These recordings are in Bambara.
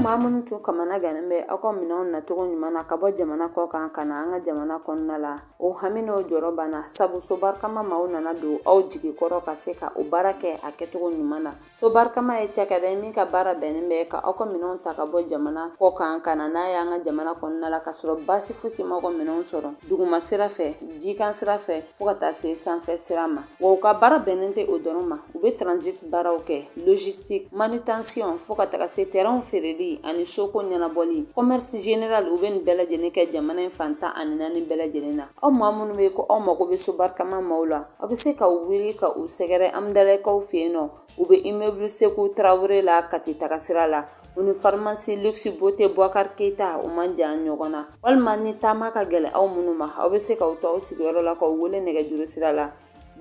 maa minnu tun kamana gannen bɛ aw ka minɛnw nacogo ɲuman na ka bɔ jamana kɔ kan ka na an ka jamana kɔnɔna la, o hami n'o jɔrɔ banna, sabu Sobarikama maaw nana don aw jigi kɔrɔ ka se ka o baara kɛ a kɛcogo ɲuman na. Sobarikama ye cakɛda ye min ka baara bɛnnen bɛ ka aw ka minɛnw ta ka bɔ jamana kɔ kan ka na n'a ye an ka jamana kɔnɔna la, ka sɔrɔ baasi fosi m'aw ka minɛnw sɔrɔ duguma sira fɛ, jikan sira fɛ, fo ka taa se sanfɛ sira ma. Wa u ka baara bɛnnen tɛ o dɔrɔn ma, u bɛ transit baaraw kɛ, logistique, manutention, fo ka taga se terrainw feereli ani soko ɲɛnabɔli, commerce général. U bɛ nin bɛɛ lajɛlen kɛ jamana in fan 14 bɛɛ lajɛlen na. Aw maa minnu bɛ ko aw mago bɛ Sobarikama maaw la, aw bɛ se ka wuli ka u sɛgɛrɛ Amudalayi fɛ yen nɔ. U bɛ immeuble Seku Tarawele la, Kati taga sira la. U ni pharmacie Luxe Beauté Boubacar Keita, u man jan ɲɔgɔn na. Walima ni taama ka gɛlɛn aw minnu ma, aw bɛ se k'aw to aw sigiyɔrɔ la k'aw wele nɛgɛjuru sira la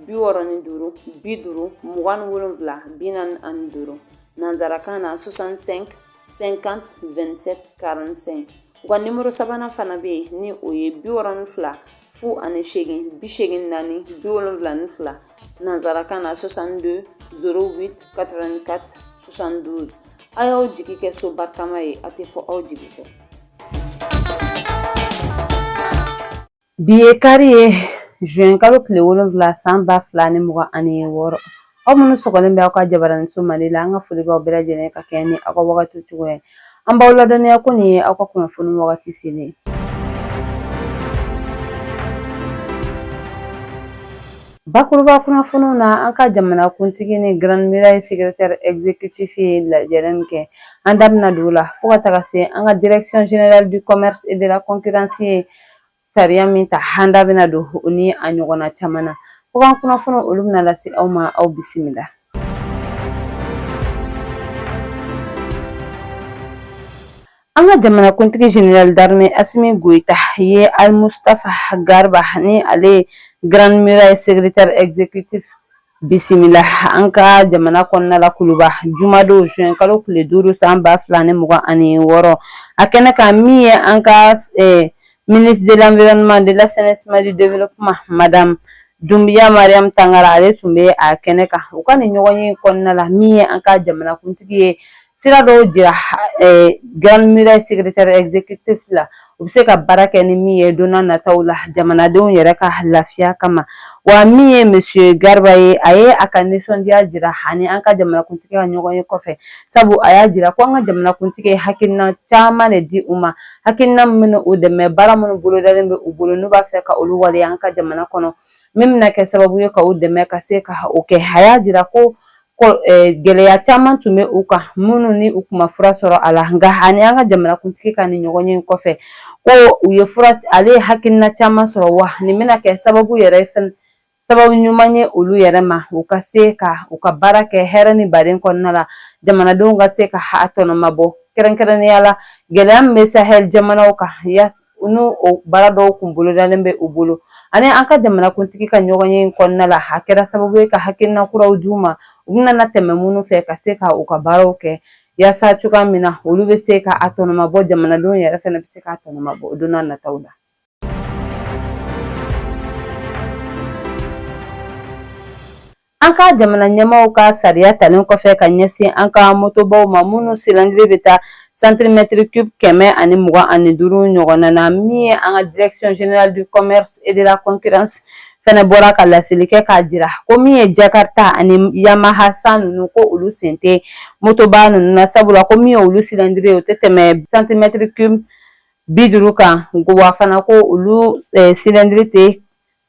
65 50 27 45, nansarakan na 65 50 27 45. U ka nimoro sabanan fana bɛ yen, ni o ye 62 08 84 72, nansarakan na 62 08 84 72. A y'aw jigi kɛ Sobarikama ye, a tɛ fɔ aw jigi kɔ. Bi ye kari ye, juin kalo tile 7 san 2026. Aw minnu sɔgɔlen bɛ aw ka jabaraninso Mali la, an ka foli b'aw bɛɛ lajɛlen ka kɛɲɛ ni aw ka wagati cogo ye. An b'aw ladɔnniya ko nin ye aw ka kunnafoni wagati selen. Bakuruba kunnafoniw na, an ka jamanakuntigi ni Grande Muraille secrétaire exécutif ye lajɛrɛ min kɛ, an da bɛna don o la, fo ka taga se an ka direction générale du commerce et de la concurrence ye sariya min ta, an da bɛna don o ni a ɲɔgɔnna caman na. Kɔkan kunnafoni, olu bɛna lase aw ma. Aw bisimila. An ka jamanakuntigi général d'armée Assimi Goïta ye Al Mustafa Garba, ni ale ye Grande Muraille secrétaire exécutif, bisimila an ka jamana kɔnɔna la Kuluba, jumadon juin kalo tile 5 san 2026. A kɛnɛ kan, min ye an ka ministre de l'environnement, de l'assainissement, du développement, madame Dumbuya Mariam Tangara, ale tun bɛ a kɛnɛ kan. U ka nin ɲɔgɔn ye kɔnɔna la, min ye an ka jamanakuntigi ye sira dɔw jira Grande Muraille secrétaire exécutif la, u bɛ se ka baara kɛ ni min ye don n'a nataw la jamanadenw yɛrɛ ka lafiya kama. Wa min ye monsieur Garba ye, a ye a ka nisɔndiya jira ani an ka jamanakuntigi ka ɲɔgɔn ye kɔfɛ, sabu a y'a jira ko an ka jamanakuntigi ye hakilina caman de di u ma, hakilina min bɛ u dɛmɛ baara minnu bolodalen bɛ u bolo, n'u b'a fɛ ka olu waleya an ka jamana kɔnɔ, min bɛna kɛ sababu ye ka u dɛmɛ ka se ka o kɛ. A y'a jira ko gɛlɛya caman tun bɛ u kan minnu ni u tun ma fura sɔrɔ a la, nka ani an ka jamanakuntigi ka nin ɲɔgɔn ye kɔfɛ, ko u ye fura, ale ye hakilina caman sɔrɔ, wa nin bɛna kɛ sababu yɛrɛ fɛn sababu ɲuman ye olu yɛrɛ ma, u ka se ka u ka baara kɛ hɛrɛ ni baden kɔnɔna la, jamanadenw ka se ka a tɔnɔmabɔ, kɛrɛnkɛrɛnnenya la gɛlɛya min bɛ Sahel jamanaw kan, n'u o baara dɔw kun bolodalen bɛ u bolo. Ani an ka jamanakuntigi ka ɲɔgɔn ye kɔnɔna la, a kɛra sababu ye ka hakilina kuraw d'u ma, u bɛna na tɛmɛ minnu fɛ ka se ka u ka baaraw kɛ, yaasa cogoya min na olu bɛ se ka a tɔnɔmabɔ, jamanadenw yɛrɛ fana bɛ se k'a tɔnɔmabɔ don n'a nataw la. An ka jamana ɲɛmaaw ka sariya talen kɔfɛ ka ɲɛsin an ka motobaw ma minnu cylindre bɛ taa centimètre cube 125 ɲɔgɔnna na, min ye an ka direction générale du commerce et de la concurrence fɛnɛ bɔra ka laseli kɛ k'a jira ko min ye Jakarta ani Yamaha san ninnu, ko olu sen tɛ motoba ninnu na, sabula ko min ye olu cylindre ye, o tɛ tɛmɛ centimètre cube 50 kan, wa fana ko olu cylindre tɛ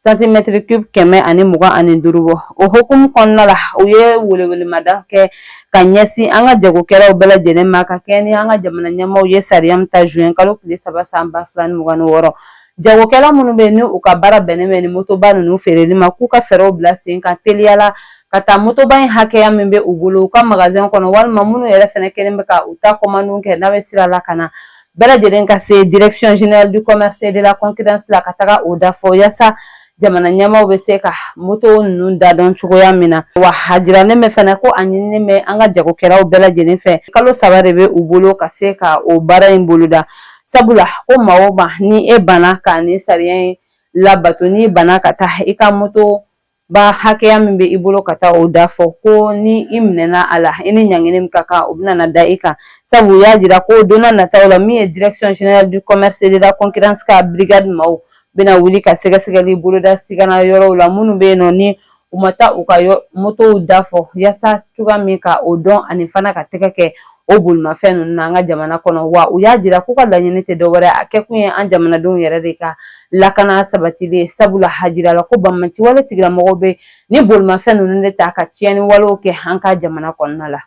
centimètre cube 125 bɔ. O hukumu kɔnɔna la, u ye welewelemada kɛ ka ɲɛsin an ka jagokɛlaw bɛɛ lajɛlen ma, ka kɛɲɛ ni an ka jamana ɲɛmaaw ye sariya min ta juin kalo tile 3 san 2026. Jagokɛla minnu bɛ yen, ni u ka baara bɛnnen bɛ ni motoba ninnu feereli ma, k'u ka fɛɛrɛw bila sen kan teliya la ka taa motoba in hakɛya min bɛ u bolo u ka magasin kɔnɔ, walima minnu yɛrɛ fɛnɛ kɛlen bɛ ka u ta kɔmandiw kɛ n'a bɛ sira la ka na, bɛɛ lajɛlen ka se direction générale du commerce et de la concurrence la ka taga o da fɔ, yaasa jamana ɲɛmaaw bɛ se ka moto ninnu dadɔn cogoya min na. Wa a jiralen bɛ fana ko a ɲininen bɛ an ka jagokɛlaw bɛɛ lajɛlen fɛ, kalo 3 de bɛ u bolo ka se ka o baara in boloda, sabula ko maa o maa ni e banna ka nin sariya in labato, n'i banna ka taa i ka moto ba hakɛya min bɛ i bolo ka taa o da fɔ, ko ni i minɛna a la, i ni ɲangini min ka kan, o bɛna na da i kan. Sabu u y'a jira ko don nataw la, min ye Direction générale du commerce et de la concurrence ka brigade maaw bɛna wuli ka sɛgɛsɛgɛli boloda sigana yɔrɔw la minnu bɛ yen nɔ ni u ma taa u ka motow da fɔ, yaasa cogoya min ka o dɔn ani fana ka tɛgɛ kɛ o bolimafɛn ninnu na an ka jamana kɔnɔ. Wa u y'a jira k'u ka laɲini tɛ dɔwɛrɛ, a kɛkun ye an jamanadenw yɛrɛ de ka lakana sabatili ye. Sabula a jirala ko banbaanci wale tigilamɔgɔw bɛ ni bolimafɛn ninnu de ta ka tiɲɛni walew kɛ an ka jamana kɔnɔna la.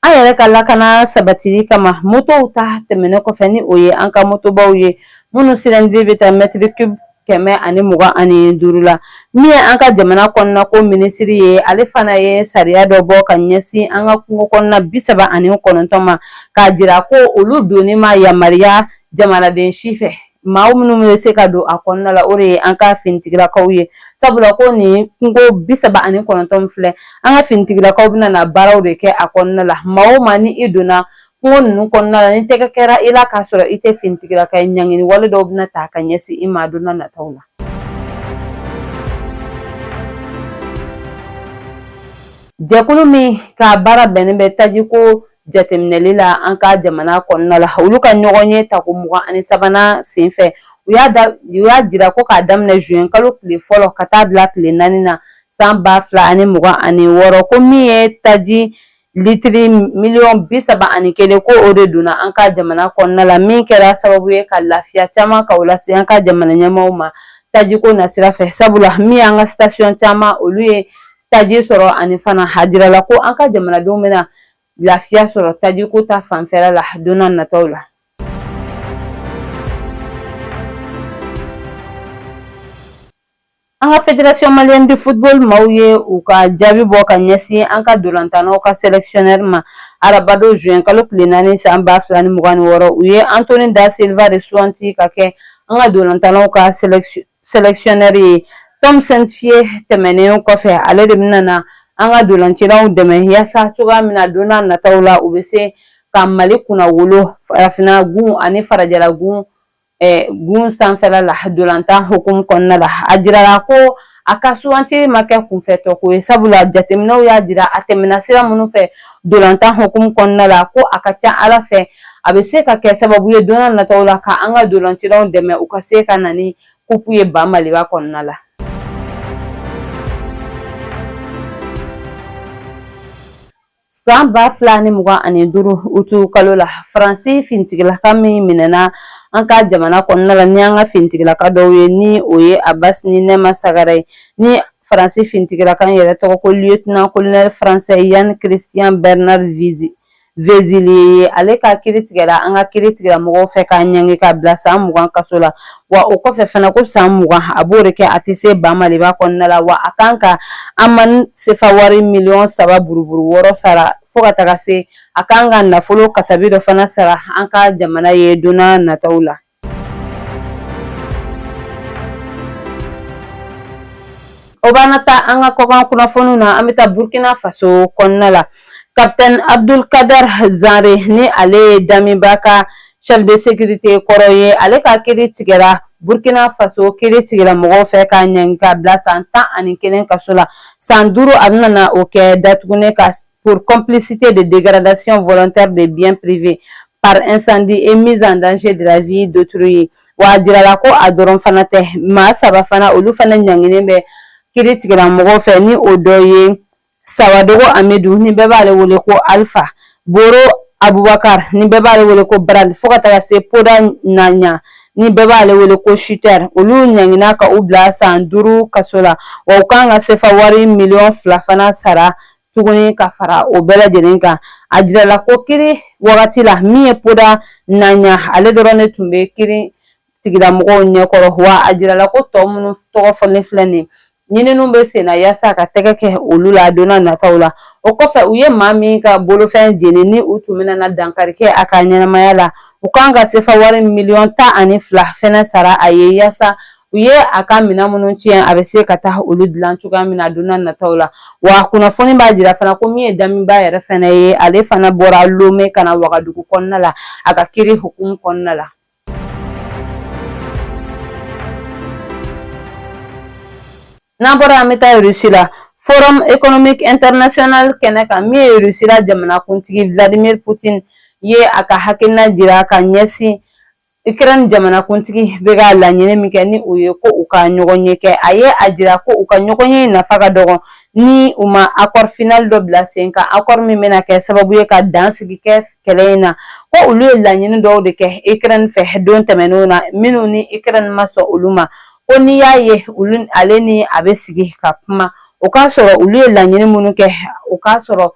An yɛrɛ ka lakana sabatili kama, motow ta tɛmɛnen kɔfɛ, ni o ye an ka motobaw ye minnu cylindrée bɛ taa mètre cube 125 la, min ye an ka jamana kɔnɔna ko minisiri ye, ale fana ye sariya dɔ bɔ ka ɲɛsin an ka kungo kɔnɔna 39 ma, k'a jira ko olu donni ma yamaruya jamanaden si fɛ. Maa minnu bɛ se ka don a kɔnɔna la, o de ye an ka finitigilakaw ye. Sabula ko nin kungo 39 filɛ, an ka finitigilakaw bɛna na baaraw de kɛ a kɔnɔna la. Maa o maa ni i donna kungo ninnu kɔnɔna la, ni tɛgɛ kɛra i la k'a sɔrɔ i tɛ finitigilaka ye, ɲangini wale dɔw bɛna ta ka ɲɛsin i ma don nataw la. Jɛkulu min ka baara bɛnnen bɛ tajiko jateminɛli la an ka jamana kɔnɔna la, olu ka ɲɔgɔnye tako 23nan senfɛ, u y'a jira ko k'a daminɛ juin kalo tile fɔlɔ ka taa bila tile 4 na san 2026, ko min ye taji litiri miliyɔn 31, ko o de donna an ka jamana kɔnɔna la, min kɛra sababu ye ka lafiya caman ka o lase an ka jamana ɲɛmaaw ma tajiko nasira fɛ. Sabula min y'an ka station caman, olu ye taji sɔrɔ, ani fana a jirala ko an ka jamanadenw bɛna lafiya sɔrɔ tajiko ta fanfɛla la don nataw la. An ka Fédération malienne de football maaw ye u ka jaabi bɔ ka ɲɛsin an ka dolantannaw ka sélectionneur ma arabadon juin kalo tile 4 san 2026. U ye Anthony da Silva de suganti ka kɛ an ka dolantannaw ka sélectionneur ye. Tom Saintfiet tɛmɛnen kɔfɛ, ale de bɛna na an ka dolancilaw dɛmɛ yaasa cogoya min na don nataw la, u bɛ se ka Mali kunnawolo farafinna gun ani farajɛla gun gun sanfɛla la dolantan hukumu kɔnɔna la. A jirala ko a ka sugantili ma kɛ kunfɛtɔ ko ye, sabula jateminɛw y'a jira a tɛmɛna sira minnu fɛ dolantan hukumu kɔnɔna la, ko a ka ca Ala fɛ a bɛ se ka kɛ sababu ye don nataw la ka an ka dolancilaw dɛmɛ u ka se ka na ni kupu ye ba Maliba kɔnɔna la. San 2025 utu kalo la, Faransi finitigilaka min minɛna an ka jamana kɔnɔna la ni an ka finitigilaka dɔw ye, ni o ye Abbas ni Nɛma Sagara ye, ni Faransi finitigilaka yɛrɛ tɔgɔ ko lieutenant colonel français Yann Christian Bernard Vezilier ye, ale ka kiri tigɛra an ka kiri tigilamɔgɔw fɛ k'a ɲangi ka bila san 20 kaso la. Wa o kɔfɛ fana, ko san 20 a b'o de kɛ a tɛ se ba Maliba kɔnɔna la. Wa a kan ka amende sefa wari miliyɔn 3 buruburu 6 sara, fo ka taga se a kan ka nafolo kasabi dɔ fana sara an ka jamana ye don nataw la. O b'an ta an ka kɔkan kunnafoniw na, an bɛ taa Burkina Faso kɔnɔna la. Capitaine Abdul Kader Zanre, ni ale ye Damiba ka chef de sécurité kɔrɔ ye, ale ka kiri tigɛra Burkina Faso kiri tigilamɔgɔw fɛ k'a ɲangi ka bila san 11 kaso la. San 5 a bɛna na o kɛ datugunen ka pour complicité de dégradation volontaire de biens privés par incendie et mise en danger de la vie d'autrui. Wa a jirala ko a dɔrɔn fana tɛ, maa saba fana, olu fana ɲanginen bɛ kiri tigilamɔgɔw fɛ, ni o dɔ ye Sawadogo Amidu, ni bɛɛ b'ale wele ko Alpha, Boro Abubakar, ni bɛɛ b'ale wele ko Brad, fo ka taga se Poda Naɲa, ni bɛɛ b'ale wele ko Chuter. Olu ɲangina ka u bila san 5 kaso la. Wa u kan ka sefa wari miliyɔn 2 fana sara tuguni ka fara o bɛɛ lajɛlen kan. A jirala ko kiri wagati la, min ye Poda Naɲa, ale dɔrɔn de tun bɛ kiri tigilamɔgɔw ɲɛkɔrɔ. Wa a jirala ko tɔ minnu tɔgɔ fɔlen filɛ nin, ɲininiw bɛ sen na yaasa ka tɛgɛ kɛ olu la don nataw la. O kɔfɛ, u ye maa min ka bolofɛn jeni ni u tun bɛna na dankari kɛ a ka ɲɛnamaya la, u kan ka sefa wari miliyɔn 12 fɛnɛ sara a ye, yaasa u ye a ka minɛn minnu tiɲɛ, a bɛ se ka taa olu dilan cogoya min na don nataw la. Wa kunnafoni b'a jira fana ko min ye Damiba yɛrɛ fana ye, ale fana bɔra Lome ka na Wagadugu kɔnɔna la a ka kiri hukumu kɔnɔna la. N'an bɔra, an bɛ taa Russie la, Forum économique international kɛnɛ kan, min ye Russie la jamanakuntigi Vladimir Poutine ye a ka hakilina jira ka ɲɛsin Ukraine jamanakuntigi bɛ ka laɲini min kɛ, ni o ye ko u ka ɲɔgɔnye kɛ. A ye a jira ko u ka ɲɔgɔnye nafa ka dɔgɔ ni u ma accord final dɔ bila sen kan, accord min bɛna kɛ sababu ye ka dan sigi kɛ kɛlɛ in na. Ko olu ye laɲini dɔw de kɛ Ukraine fɛ don tɛmɛnenw na, minnu ni Ukraine ma sɔn olu ma. Ko n'i y'a ye olu ale ni a bɛ sigi ka kuma, o k'a sɔrɔ olu ye laɲini minnu kɛ, o k'a sɔrɔ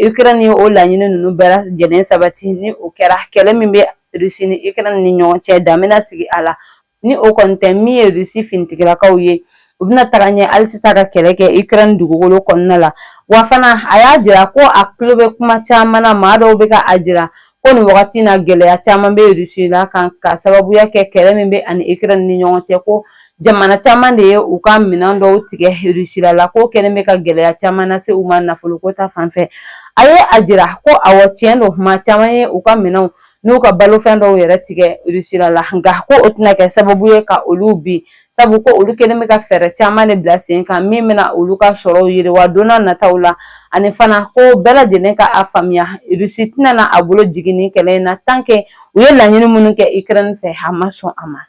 Ukraine ye o laɲini ninnu bɛɛ lajɛlen sabati. Ni o kɛra, kɛlɛ min bɛ Russie ni Ukraine ni ɲɔgɔn cɛ, dan bɛna sigi a la. Ni o kɔni tɛ, min ye Russie finitigilakaw ye, u bɛna taga ɲɛ hali sisan ka kɛlɛ kɛ Ukraine dugukolo kɔnɔna la. Wa fana, a y'a jira ko a tulo bɛ kuma caman na, maa dɔw bɛ ka a jira ko nin wagati in na, gɛlɛya caman bɛ Russie la kan ka sababuya kɛ kɛlɛ min bɛ ani Ukraine ni ɲɔgɔn cɛ, ko jamana caman de ye u ka minɛn dɔw tigɛ Russie la, k'o kɛlen bɛ ka gɛlɛya caman lase u ma nafoloko ta fan fɛ. A ye a jira ko awɔ, tiɲɛ don, maa caman ye u ka minɛnw n'u ka balofɛn dɔw yɛrɛ tigɛ Russie la, nka ko o tɛna kɛ sababu ye ka olu bin, sabu ko olu kɛlen bɛ ka fɛɛrɛ caman de bila sen kan min bɛna olu ka sɔrɔw yiriwa don n'a nataw la. Ani fana, ko bɛɛ lajɛlen ka a faamuya, Russie tɛna na a bolo jigin nin kɛlɛ in na tant que u ye laɲini minnu kɛ Ukraine fɛ, a ma sɔn a ma.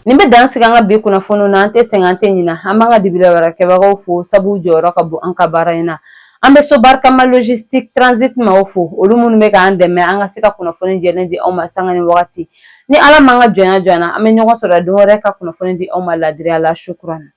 Nin bɛ dan sigi an ka bi kunnafoniw na. An tɛ sɛgɛn, an tɛ ɲina. An b'an ka dibila wɛrɛ fo, sabu jɔyɔrɔ ka bon an ka baara in na. An bɛ so barikama logistique transit maaw fo, olu minnu bɛ k'an dɛmɛ an ka se ka kunnafoni jɛlen di aw ma sanga ni wagati. Ni Ala m'an ka jɔnya jɔ an na, an bɛ ɲɔgɔn sɔrɔ don wɛrɛ ka kunnafoni di aw ma ladiriya la. Shukran.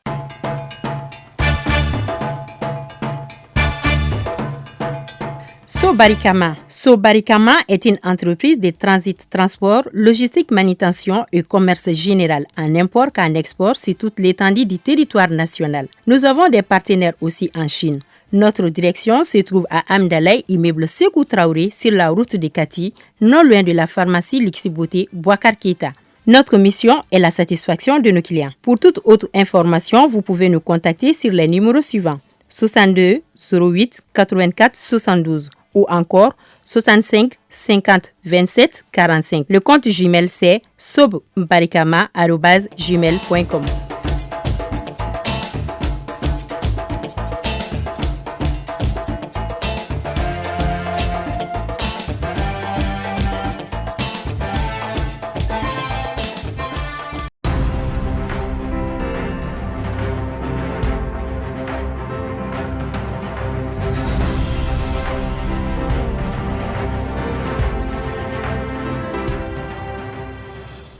Sobarikama. Sobarikama est une entreprise de transit, transport, logistique, manutention et commerce général en import qu'en export sur toute l'étendue du territoire national. Nous avons des partenaires aussi en Chine. Notre direction se trouve à Hamdallaye, immeuble Sekou Traoré, sur la route de Kati, non loin de la pharmacie Lixiboté Boikar Keita. Notre mission est la satisfaction de nos clients. Pour toute autre information, vous pouvez nous contacter sur les numéros suivants: 62 08 84 72 ou encore 65 50 27 45. Le compte Gmail, c'est sobbarikama.gmail.com.